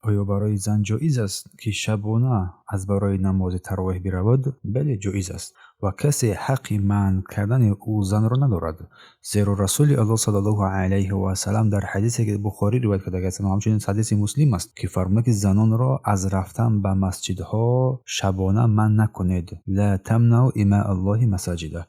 Оё барои зан ҷоиз аст, ки шабона аз барои намози таровеҳ биравад? Бале, ҷоиз аст ва касе ҳаққи манъ кардани ӯ занро надорад. Зеро Расули Аллоҳ саллаллоҳу алайҳи васаллам дар ҳадисе, ки Бухорӣ ривоят кардааст ва ҳамчунин ҳадиси Муслим аст, ки фармуда, ки занонро аз рафтан ба масҷидҳо шабона манъ накунед. Ла тамнау има Аллоҳи масаҷида.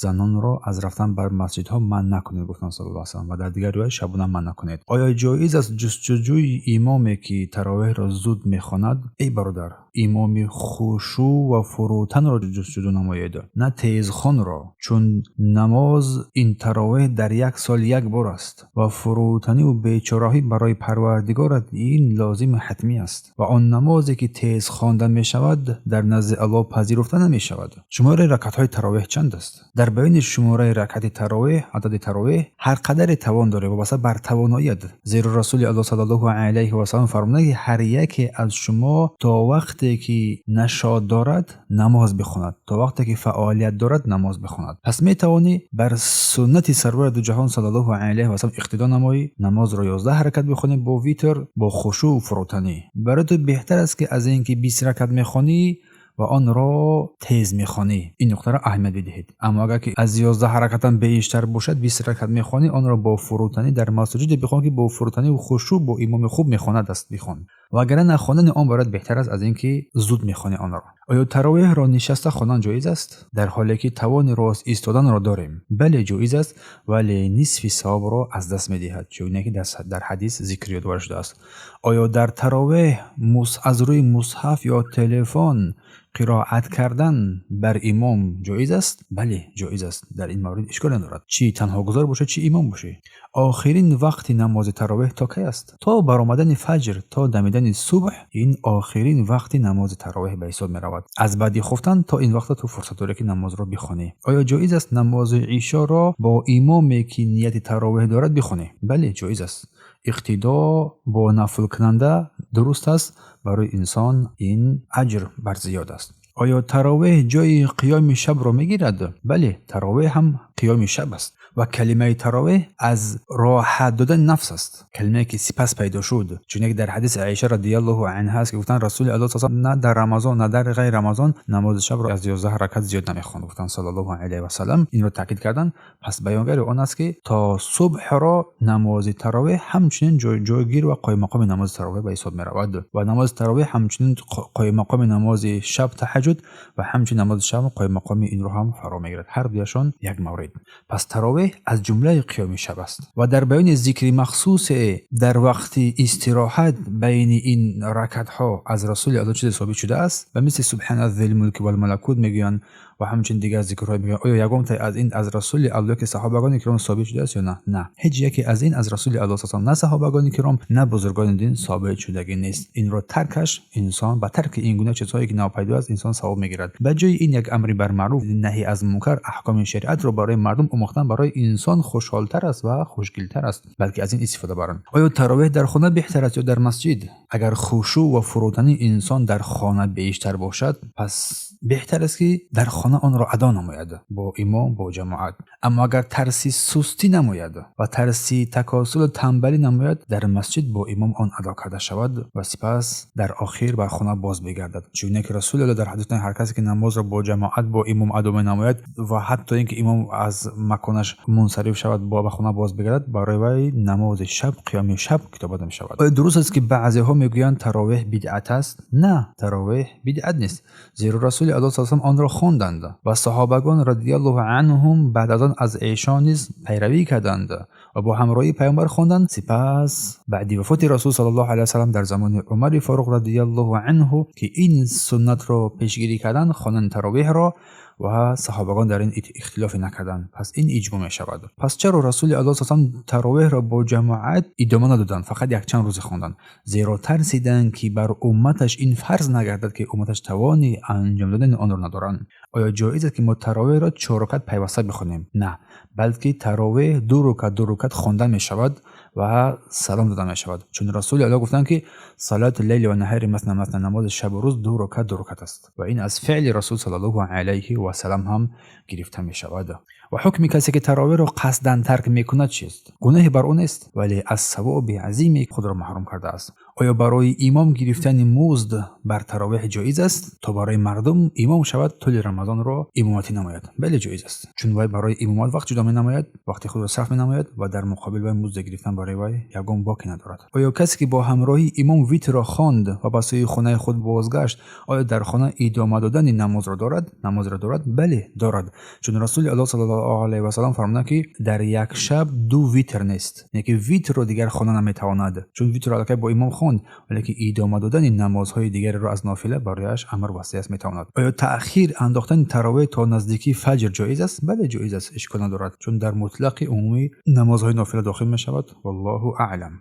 Занонро аз рафтан бар масҷидҳо манъ накунед, гуфтанд саллаллоҳу алайҳи васаллам, ва дар дигар ривоят шабона манъ накунед. Оё ҷоиз аст ҷустуҷӯи имоме, ки таровеҳро зуд мехонад? Эй бародар, имоми хушӯъ ва фурӯтанро ҷустуҷӯ намоед, на тезхонро, чун намоз ин таровеҳ дар як сол як бор аст ва фурӯтанӣ ва бечораҳӣ барои Парвардигорат ин лозиму ҳатмӣ аст ва он намозе, ки тез хонда мешавад, дар назди Аллоҳ пазируфта намешавад. Шумораи ракатҳои таровеҳ чанд аст? Дар баёни шумораи ракати таровеҳ, адади таровеҳ ҳар қадаре тавон доред, вобаста бар тавоноият. Зеро Расули Аллоҳ саллаллоҳу алайҳи васаллам фармуда, ки ҳар яке аз шумо то вақте ки нашот дорад, намоз бихонад, то вақте ки фаъолият дорад, намоз бихонад. Пас метавонӣ бар суннати сарвари дуҷаҳон саллаллоҳу алайҳи васаллам иқтидо намоӣ, намозро 11 ҳаракат бихонӣ бо витр, бо хушӯъ фурӯтанӣ. Барои ту беҳтар аст, ки аз ин ки 20 ракат мехонӣ ва онро тез мехонӣ. Ин нуқтаро аҳамият бидиҳед. Аммо агар ки аз 11 ҳаракатам бештар бошад, 20 ракат мехонӣ, онро бо фурӯтанӣ дар масҷиде бихон, ки бо фурӯтанӣ ва хушӯъ бо имоми хуб мехонад аст, бихон. Вагарна нахондани он бароят беҳтар аст аз ин ки зуд мехонӣ онро. Оё таровеҳро нишаста хондан ҷоиз аст, дар ҳоле ки тавони рост истоданро дорем? Бале, ҷоиз аст, вале нисфи савобро аз даст медиҳад, чуне ки дар ҳадис зикр ёдовар шудааст. Оё дар таровеҳ аз рӯи мусҳаф ё телефон қироат кардан бар имом ҷоиз аст? Бале, ҷоиз аст. Дар ин маврид ишколе надорад. Чӣ танҳогузор бошад, чӣ имом бошӣ. Охирин вақти намози таровеҳ то кай аст? То баромадани фаҷр, то дамидани субҳ, ин охирин вақти намози таровеҳ ба ҳисоб меравад. Аз баъди хуфтан то ин вақта ту фурсат дорӣ, ки намозро бихонӣ. Оё ҷоиз аст намози ишоро бо имоме, ки нияти таровеҳ дорад, бихонӣ? Бале, ҷоиз аст. Иқтидо бо нафлкунанда дуруст аст, барои инсон ин аҷр бар зиёд аст. Оё таровеҳ ҷои қиёми шабро мегирад? Бале, таровеҳ ҳам қиёми шаб аст ва калимаи таровеҳ аз роҳат додани нафс аст, калимае ки сипас пайдо шуд, чуне ки дар ҳадиси Аиша радиаллоҳу анҳа аст, ки гуфтанд, Расули Аллоҳ с на дар Рамазон, на дар ғайри Рамазон намози шабро аз 11 ракат зиёд намехонд, гуфтанд саллаллоҳу алайҳи васаллам. Инро таъкид карданд. Пас баёнгари он аст, ки то субҳро намози таровеҳ ҳамчунин ҷойгир ва қоиммақоми намози таровеҳ ба ҳисоб меравад ва намози таровеҳ ҳамчунин қоиммақоми намози шаб таҳаҷҷуд ва ҳамчунин намози шаб қоиммақоми инро ҳам фаро мегирад, ҳар дуяшон як маврид. Пас таровеҳ аз ҷумлаи қиёми шаб аст. Ва дар баёни зикри махсусе дар вақти истироҳат байни ин ракатҳо аз Расули Аллоҳ чизе собит шудааст? Ба мисли субҳана зилмулки валмалакут мегӯянд ва ҳамчунин дигар зикрҳое мегӯянд. Оё ягонтае аз ин аз Расули Аллоҳ, ки саҳобагони киром собит шудааст ё на? На, ҳеҷ яке аз ин аз Расули Аллоҳ с на саҳобагони киром, на бузургони дин собит шудагӣ нест. Инро таркаш, инсон ба тарки ин гуна чизҳое, ки навпайдо аст, инсон савоб мегирад. Ба ҷои ин як амри бар маъруф, наҳӣ аз мункар, аҳкоми шариатро барои мардум омӯхтан барои инсон хушҳолтар аст ва хушгилтар аст, балки аз ин истифода баранд. Оё таровеҳ дар хона беҳтар аст ё дар масҷид? Агар хушӯъ ва фурӯтании инсон дар хона бештар бошад, пас беҳтар аст, ки дар хона онро адо намояд бо имом, бо ҷамоат. Аммо агар тарси сустӣ намояд ва тарси такосулу танбалӣ намояд, дар масҷид бо имом он адо карда шавад ва сипас дар охир бар хона боз бигардад, чуне ки Расули Аллоҳ дар ҳадис: ҳар касе ки намозро бо ҷамоат, бо имом адо менамояд ва ҳатто ин ки имом аз маконаш мунсариф шавад, ба хона боз бигардад, барои вай намози шаб, қиёми шаб китобат мешавад. Оё дуруст аст, ки баъзеҳо мегӯянд, таровеҳ бидъат аст? На, таровеҳ бидъат нест, зеро Расули Аллоҳ с онро хонданд ва саҳобагон радиаллоҳу анҳум баъд аз он аз эшон низ пайравӣ карданд ва бо ҳамроҳии Паёмбар хонданд. Сипас баъди вафоти Расул саллаллоҳу алайҳи васаллам, дар замони Умари Фаруқ радиаллоҳу анҳу, ки ин суннатро пешгирӣ карданд, хондани таровеҳро, ва саҳобагон дар ин ихтилофе накарданд, пас ин иҷмоъ мешавад. Пас чаро Расули Аллоҳ с таровеҳро бо ҷамоат идома надоданд, фақат якчанд рӯзе хонданд? Зеро тарсиданд, ки бар умматаш ин фарз нагардад, ки умматаш тавони анҷом додани онро надоранд. Оё ҷоиз аст, ки мо таровеҳро чор ракат пайваста бихонем? На, балки таровеҳ ду рукат, ду рукат хонда мешавад ва салом дода мешавад, чун Расули Аллоҳ гуфтанд, ки салату лайли ва наҳари масна масна, намози шабу рӯз ду рукат, ду рукат аст ва ин аз феъли Расул саллаллоҳу алайҳи васалам ҳам гирифта мешавад. Ва ҳукми касе, ки таровеҳро қасдан тарк мекунад, чист? Гуноҳе бар ӯ нест, вале аз савоби азиме худро маҳрум кардааст. Оё барои имом гирифтани музд бар таровеҳ ҷоиз аст, то барои мардум имом шавад, тӯли Рамазонро имоматӣ намояд? Бале, ҷоиз аст, чун вай барои имомат вақт ҷудо менамояд, вақти худро сарф менамояд ва дар муқобил вай музд гирифтан барои вай ягон боке надорад. Оё касе, ки бо ҳамроҳии имом витрро хонд ва ба сӯи хонаи худ бозгашт, оё дар хона идома додани намозро дорад? Намозро дорад? Бале, дорад, чун Расули Аллоҳ саллаллоҳу алайҳи васаллам фармуданд, ки дар як шаб ду витр нест, яъне ки витрро дигар хона наметавонад, чун витрро аллакай бо имом хонд, валекин идома додани намозҳои дигареро аз нофила барояш амр васеъ аст, метавонад. Оё таъхир андохтани таровеҳ то наздикии фаҷр ҷоиз аст? Бале, ҷоиз аст, ишкол надорад, чун дар мутлақи умумии намозҳои нофила дохил мешавад. Валлоҳу аълам.